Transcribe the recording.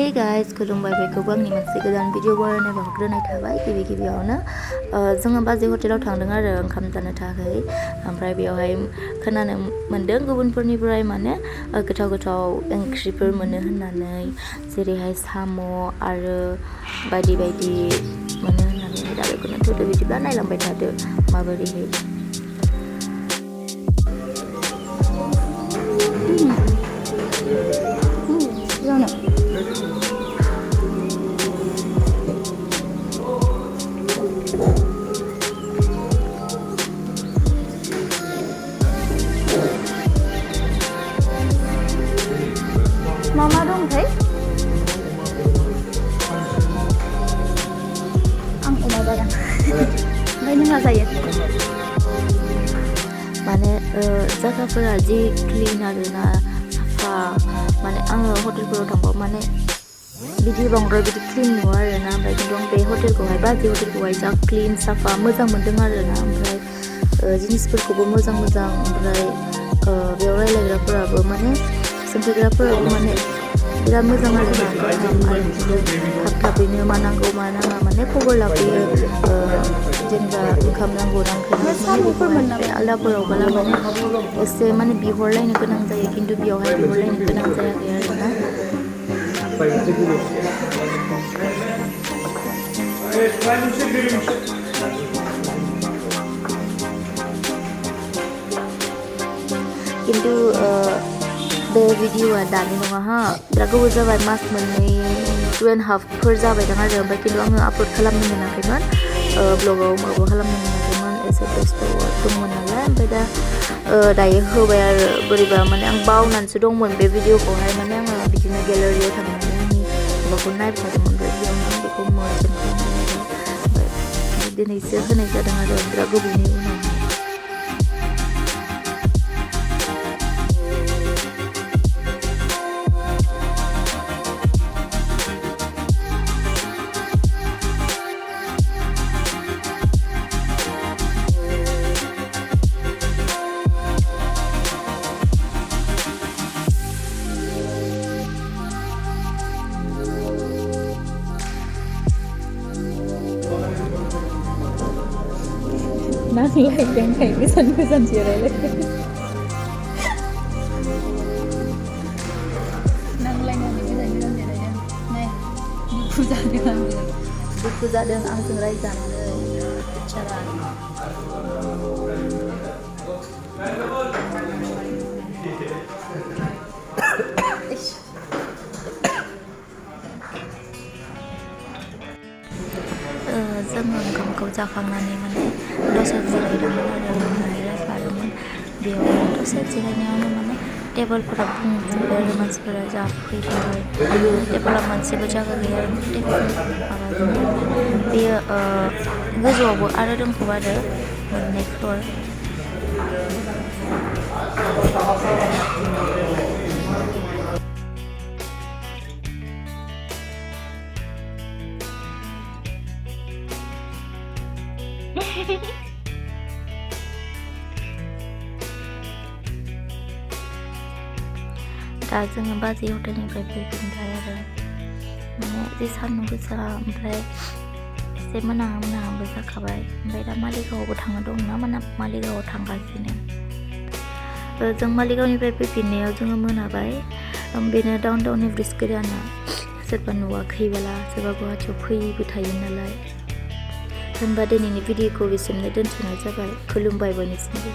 Hey guys, खुलुमबाय बयखौबो आंनि मोनसे गोदान भिडिअ बरायनाय बावहरग्रोनाय थाबाय गिबियावनो जोङो बाजै हटेलाव थांदों आरो ओंखाम जानो थाखाय ओमफ्राय बेयावहाय खोनानो मोनदों गुबुनफोरनिफ्राय माने गोथाव ओंख्रिफोर मोनो होननानै जेरैहाय साम' आरो बायदि मोनो होननानै दा बेखौनो थुदो बिदिब्ला नायलांबाय थादो माबोरैहाय Mama dong thấy ăn oma barang ओमफ्राय नोंहा जायो माने जायगाफोरा जि क्लिन आरोना साफा माने आङो हटेलफोराव थांबा माने बिदि बांद्राय बिदि क्लिन नुवा आरोना ओमफ्राय खिन्थु आं बे हटेलखौहाय बाजै हटेलखौहाय जा क्लिन साफा मोजां मोनदों आरोना ओमफ्राय जिनिसफोरखौबो मोजां ओमफ्राय बेयाव रायलायग्राफोराबो माने सोंफैग्राफोराबो माने बिराद मोजां आरोना आरो थाबैनो मा नांगौ मा नाङा माने खबर लाफैयो जेनेबा ओंखाम नांगौ ओमफ्राय आलदाफोरावबोला माने एसे माने बिहरलायनो गोनां जायो खिन्थु बेयावहाय बिहरलायनो गोनां जायाखै आरोना खिन्थु बे भिडिअआ दानि नङा हा बिराद गोबाव जाबाय मास मोननै 2.5 जाबाय दां आरो ओमफ्राय खिन्थु आङो आपल'ड खालामनो मोनाखैमोन ब्लगाव माबा खालामनो मोनाखैमोन एसे बेस्थ' दंमोन नालाय ओमफ्राय दा दायो होबाय आरो बोरैबा माने आं बावनानैसो दंमोन बे भिडिअखौहाय माने आङो बिदिनो गेलारियाव थांनानै आंनि माबाखौ नायफादोंमोन ओमफ्राय बेयावनो आं बेखौ मोनदों ओमफ्राय दिनैसो होनाय जादों आरो बिराद गोबावनि उनाव नांलायदों गोजान जिरायलाय नांलायनानै गोजान जिरायदों नाय दुखु जादों आंजों रायजानानै बिचारा जोङो ओंखामखौ जाखांनानै माने दसे जिरायदोंमोन आरो रायज्लायफादोंमोन बेयाव दसे जिरायनायावनो माने टेबोलफोरा बुंजोब्बाय आरो मानसिफोरा जा फैबाय टेबोला मोनसेबो जायगा गैया आरो टेबोल माबाजों बेयो गोजौआवबो आरो दंखौ आरो मोननै फ्ल'र दा जोङो बाजै हटेलनिफ्राय फैफिनबाय आरो माने जि सान्दुं गोसा ओमफ्राय एसे मोनाहांबो जाखाबाय ओमफ्राय दा मालिगावआवबो थांनो दंना मालिगावआव थांगासिनो जों मालिगावनिफ्राय फैफिननायाव जोङो मोनाबाय बेनो डाउन ब्रिज गोदाना सोरबा नुवाखैबोला सोरबा गुवाहाटियाव फैबो थायो नालाय होनबा दिनैनि भिडिअखौ बिसिमनो दोनथ'नाय जाबाय खुलुमबाय बयनिसिमबो